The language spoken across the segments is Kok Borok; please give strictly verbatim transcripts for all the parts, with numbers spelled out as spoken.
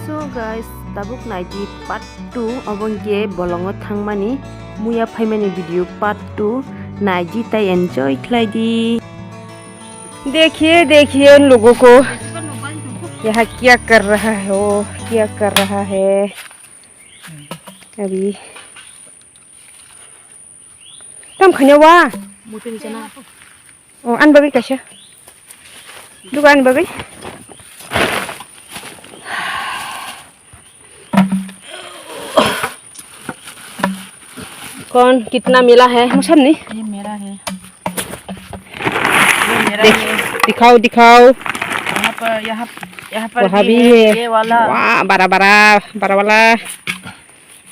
So guys, tabuk naidi part two, obo hwnkhe bolongo thangmani, muya phaimani video part two, naidi tai enjoy khlaidi. देखिए, देखिए लोगों को, यहाँ क्या कर रहा है वो, क्या कर रहा है अभी। Tam khanya wa? Mutin chana. Oh, ani bagwi kaisa. Duga ani bagwi. कौन कितना मिला है? Musam ni? ये मेरा है। ये मेरा देख, है। दिखाओ, दिखाओ। यहाँ पर, यहाँ, यहाँ पर वहाँ भी भी है, है। ये वाला। वाह, बड़ा, बड़ा, बड़ा वाला।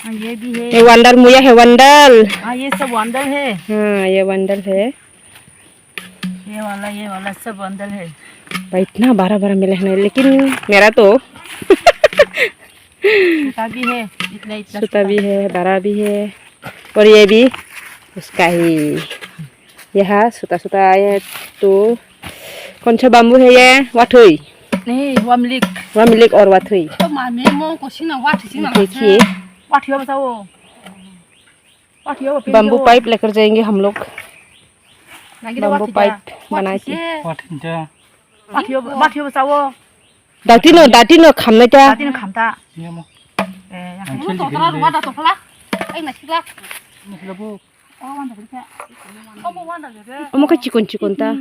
हाँ, ये भी है। ये वंडल मुया है, वंडल। हाँ, ये सब वंडल है। हाँ, ये वंडल है। ये वाला, ये वाला सब वंडल है। भाई, इतना बड़ा बड़ा मिला है ना, लेकिन मेरा तो छोटा भी है, इतना, इतना छोटा छोटा। भी है, बड़ा भी है, और ये भी उसका ही। यहाँ छोटा छोटा, ये तो कौन सा bamboo है ये? वाथुई। नहीं, वामलिक। वामलिक और वाथुई। तो मामी मो को सिंगना वाथुई सिंगना देखिए। वाथुई हो बताओ। Bamboo pipe लेकर जाएंगे हम लोग। Bamboo pipe बना के। Datino, datino khamnai ta. Omo khe chikon chikon ta.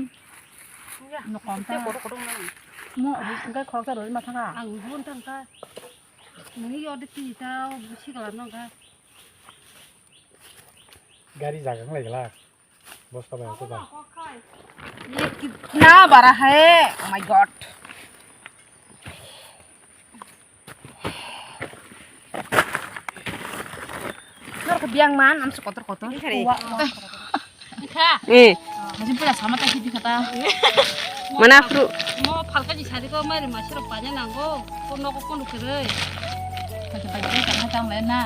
Gari jaga wng lai glak. Bosta bai khe ba. ये कितना बड़ा है? Oh my God. Nor ko biang man, am se kotor kotor. Wa. Eh. Hajim pura sama ta sidi kata. Mana pru. Mo phalka ji sari ko mai ma sero panya nango. Ko noko ko nukere. Kata bai kata tang le na.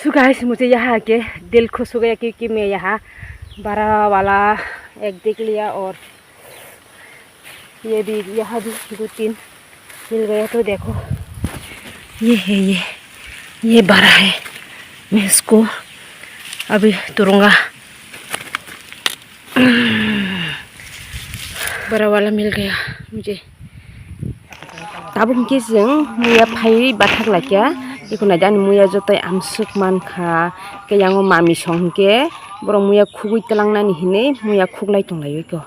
So guys, मुझे यहाँ आके दिल खुश हो गया क्योंकि मैं यहाँ बड़ा वाला एक देख लिया और ये भी, यहाँ भी दो तीन मिल गया। तो देखो, ये है, ये, ये बड़ा है। मैं इसको अभी तोड़ूंगा। बड़ा वाला मिल गया मुझे। Tabuk hwnkhe chwng muya phaiwi bathak laikha, eko naidi ani muya jotoi amswk mankha, khe yango mami song hwnkhe borok muya khugwi twlangnani hinwi muya khuklai tonglaio eko.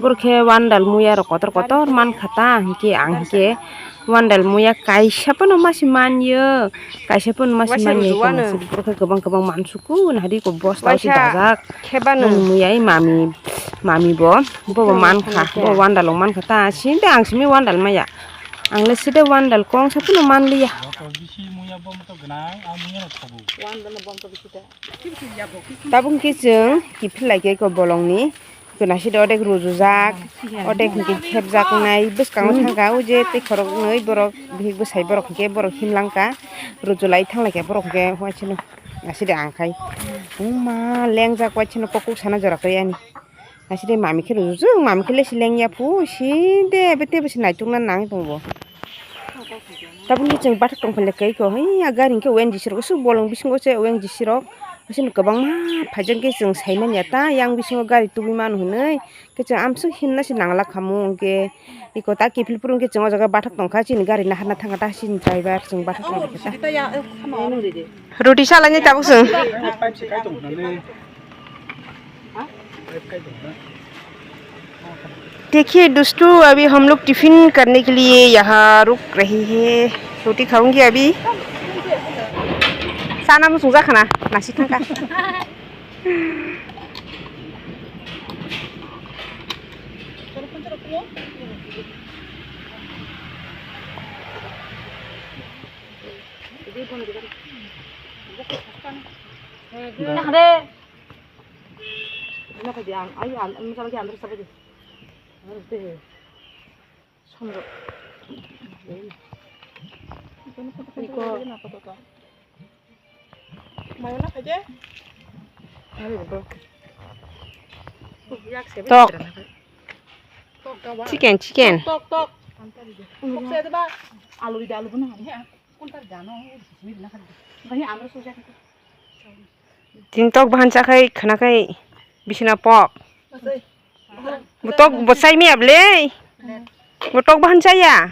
Borok khe wandal muya rok kotor kotor mankha ta, hwnkhe ang hwnkhe wandal muya kaisa phano masi manyo, kaisa phano masi manyo eko, borok khe kwbang kwbang mansuku nahari eko bosta o se dajak. Nini muya i mami, mami bo, bo bo mankha, bo wandal o mankha ta, sini de ang simi wandal maya. Ang le side wandal kong sa phano manliya. Tabuk hwnkhe chwng kiphil laikha eko bolongni. Eko naiside odek rujujak, odek hwnkhe khepjaknai. Bwskango thangkha o je tei khoroknwi borok bihik bwsai borok hwnkhe borok himlangkha. Rujulai thanglaikha borok hwnkhe uaisino. Naiside ang khai. Wngma lengjak uaisino kok kuk sana jora kwrwi ani. Naiside mami khe rujujak, mami khe lesi lengya phu, side ebe teibo se naitukna nang tongo. Tabukni chwng bathak tongphai le kaiko, haiya gari hwnkhe O N G C rok aswk bolong bisingo se O N G C rok aswk kwbangma phaijak khe chwng saimanya ta yang bisingo gari tubui mano hinwi khe chwng amswk himna se nangla khamu hwnkhe iko ta kiphilpuro hwnkhe chwng o jaga bathak tongkha chini gari naharna thangkha ta chini driver chwng bathak tongkha ta. Roti salaini tabuk chwng. देखिए दोस्तों, अभी हम लोग टिफिन करने के लिए यहाँ रुक रही है। रोटी खाऊंगी अभी। Sana mo sungja khana, nasi thangka. Ina kade. Ina kade ang, ayo ang, ang misalnya andro sabai de. Andro de. Sonro. Iko. Mayo na kade. Ayo bo. Yak se. Tok. Tok ka wa. Chicken, chicken. Tok, tok. Tok se de ba. Alu di alu bo na. Kuntar jano. Sumit na kade. Kani andro soja. Tini tok bahan chakhai khwnakhai bisina pok. Bo tok bo chai miya ble. Bo tok bahan chaya.